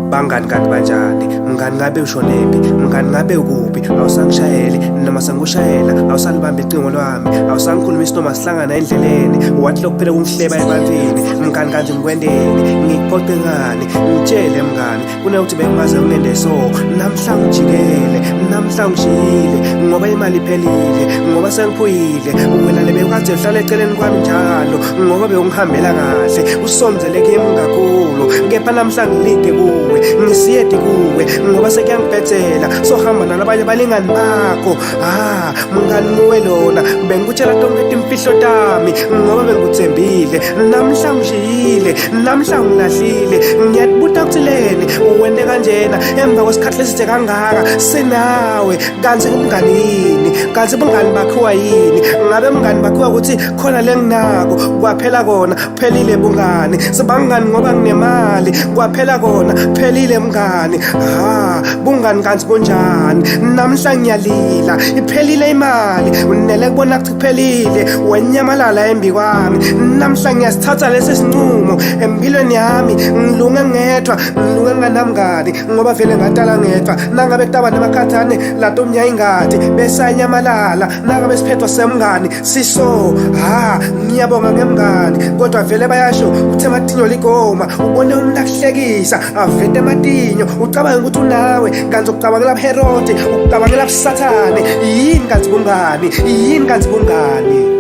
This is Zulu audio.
Bangani kanti banjani? Mngani ngabe ushonephi? Mngani ngabe ukuphi? Awusangishayeli noma sengikushayela, awusalibambi icingo lwami, awusangikhulumisi noma sihlangana endleleni. Wathi lokuphela kungihleba ebantwini. Mngani kanti ngikwendeni? Ngikuphoqe ngani? Ngitshele mngani, kunokuthi bengingaze ngilende so. Namhla ngijikele, namhla ngishiyile ngoba imali iphelile, ngoba sengiphuyile. Wena le bewukade uhlala eceleni kwami njalo ngoba bewungihambela kahle, usondzele kimi kakhulu. Kepha namhla ngilide kuwe, ngisiyede kuwe ngoba sekuyangibhethela. Sohamba nalabanye balingani bakho. Ah, mngani nguwe lona, bengikutshela tonke timfihlo tami ngoba bengikuthembile. Namhla ngishiyile, namhla ngilahlile. Ngiyakubuta ukuthi leni wente kanjena emva kwesikhathi leside kangaka sinawe. Kanti umngani yini? Kanti bungani bakhiwa yini? Ngabe mngani bakhiwa ukuthi khona lenginako kwaphela kona phelile bungani. Sibangani ngoba nginemali kwaphela kona phelile mngani. Ha, bungani kanti bunjani? Namhla ngiyalila, iphelile imali. Unele kubona ukuthi kuphelile, wanyamalala embi kwami. Namhla ngiyasithatha lesi sinqumo empilweni yami, ngilunge ngedwa, ngilunge nganamngani ngoba vele ngatala ngedwa. Nangabe kutaba nemakhathane latomnya ingadi bese anyamalala. Nangabe siphethwa semngani siso, ha, ngiyabonga ngemngani kodwa vele bayasho uthe amatinyo ligoma. Ubone umuntu akuhlekisa avete amatinyo, ucabange ukuthi unawe kanti ucabangela buHerode, ucabangela buSathane. Yini kanti bungani? Yini kanti bungani?